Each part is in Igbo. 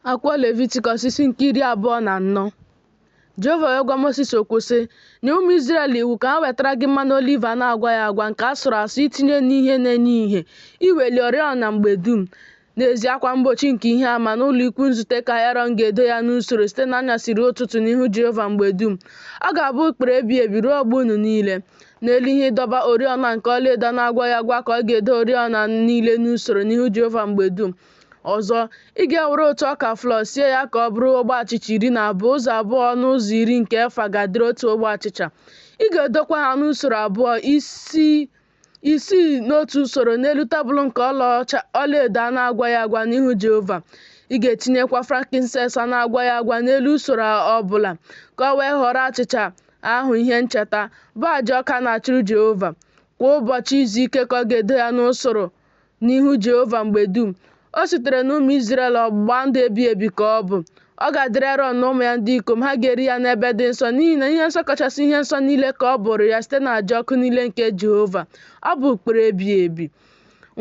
Akwụkwọ Levitikọs isi nke 24. Jehova wee gwa Mosis okwu sị, Nye ụmụ Izrel iwu ka ha wetara gị mmanụ oliv a na-agwaghị agwa nke a sụrụ asụ itinye n'ihe na-enye ìhè, iweli oriọna mgbe dum. N'ezi akwa mgbochi nke ihe ama n'ụlọ ikwu nzute ka Erọn ga-edo ya n'usoro site n'anyasị ruo ụtụtụ n'ihu Jehova mgbe dum. Ọ ga-abụ ụkpụrụ ebighị ebi ruo ọgbọ unu niile. N'elu ihe ịdọba oriọna nke ọlaedo a na-agwaghị agwa ka ọ ga-edo oriọna niile n'usoro n'ihu Jehova mgbe dum. Ọzọ, ị ga-ewere ụtụ ọka flọ sie ya ka ọ bụrụ ogbe achịcha 12, ụzọ abụọ n'ụzọ iri nke efa ga-adịrị otu ogbe achịcha. Ị ga-edokwa ha n'usoro abụọ, isii n'otu usoro n'elu tebụl nke ọlaedo a na-agwaghị agwa n'ihu Jehova. Ị ga-etinyekwa frankincense a na-agwaghị agwa n'elu usoro ọ bụla, ka o wee ghọrọ achịcha ahụ ihe ncheta, bụ aja ọka a na-achụrụ Jehova. Kwa ụbọchị izu ike ka ọ ga-edo ya n'usoro n'ihu Jehova mgbe dum. O sitere n'ụmụ Izrel ọgbụgba ndụ ebighị ebi ka ọ bụ. Ọ ga-adịrị Erọn na ụmụ ya ndị ikom, ha ga-eri ya n'ebe dị nsọ, n'ihi na ihe nsọ kachasị ihe nsọ niile ka ọ bụrụ ya site n'aja ọkụ niile nke Jehova. Ọ bụ ụkpụrụ ebighị ebi.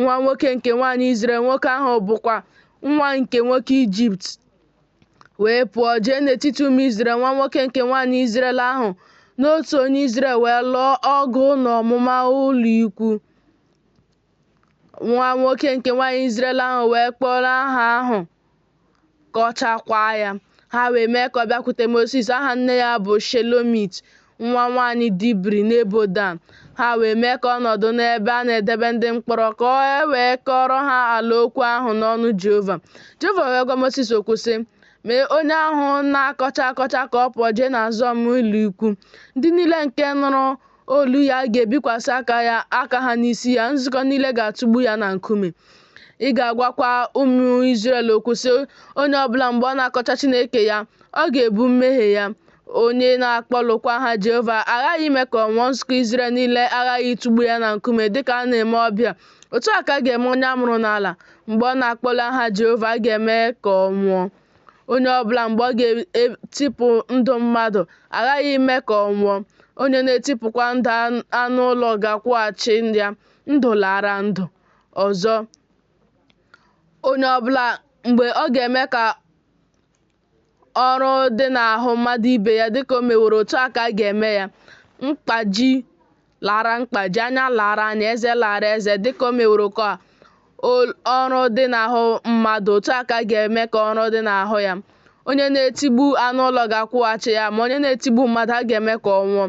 Nwa nwoke nke nwaanyị Izrel, nwoke ahụ bụkwa nwa nke nwoke Ijipt, wee pụọ jee n'etiti ụmụ Izrel, nwa nwoke nke nwaanyị Izrel ahụ na otu onye Izrel wee lụọ ọgụ n'ọmụma ụlọ ikwu. Nwa nwoke nke nwaanyị Izrel ahụ wee kpọrọ aha ahụ kọchakwa ya. Ha wee mee ka ọ bịakwute Mosis. Aha nne ya bụ Shelomit, nwa nwaanyị Dibri n'ebo Dan. Ha wee mee ka ọ nọdụ n'ebe a na-edebe ndị mkpọrọ, ka e wee kọọrọ ha ala okwu ahụ n'ọnụ Jehova. Jehova wee gwa Mosis okwu sị, Mee onye ahụ na-akọcha akọcha ka ọ pụọ jee n'azụ ọmụma ụlọ ikwu. Ndị niile nke nụrụ olu ya ga-ebikwasị aka ha n'isi ya, nzukọ niile ga-atụgbu ya na nkume. Ị ga-agwakwa ụmụ Izrel okwu sị, Onye ọbụla mgbe ọ na-akọcha Chineke ya, ọ ga-ebu mmehie ya. Onye na-akpọlukwa aha Jehova aghaghị ime ka ọ nwụọ. Nzukọ Izrel niile aghaghị ịtụgbu ya na nkume dịka a na-eme ọbịa. Otu a ka a ga-eme onye a mụrụ n'ala. Mgbe ọ na-akpọlu aha Jehova, a ga-eme ka ọ nwụọ. Onye ọbụla mgbe ọ ga-etipụ ndụ mmadụ, aghaghị ime ka ọ nwụọ. Onye na-etipụkwa ndụ anụ ụlọ ga-akwụghachi ya ndụ lara ndụ. Ọzọ, onye ọbụla mgbe ọ ga-eme ka ọrụ dị n'ahụ mmadụ ibe ya dịka o meworo, otu a ka a ga-eme ya. Mkpaji lara mkpaji, anya lara anya, eze lara eze, dịka o meworo ka ọrụ dị n'ahụ mmadụ, otu a ka a ga-eme ka ọrụ dị n'ahụ ya. Onye na-etigbu anụ ụlọ ga-akwụghachi ya, ma onye na-etigbu mmadụ, a ga-eme ka ọ nwụọ.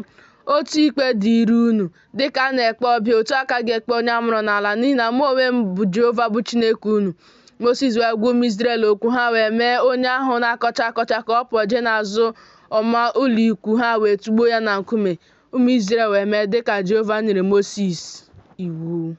Otu ikpe dịịrị unu, dịka a na-ekpe ọbịa, otu a ka a ga-ekpe onye a mụrụ n'ala, n'ihi na mụ onwe m bụ Jehova bụ Chineke unu. Mosis wee gwa ụmụ Izrel okwu, ha wee mee onye ahụ na-akọcha akọcha ka ọ pụọ jee n'azụ ọmụma ụlọ ikwu, ha wee tụgbuo ya na nkume. Ụmụ Izrel wee mee dịka Jehova nyere Mosis iwu.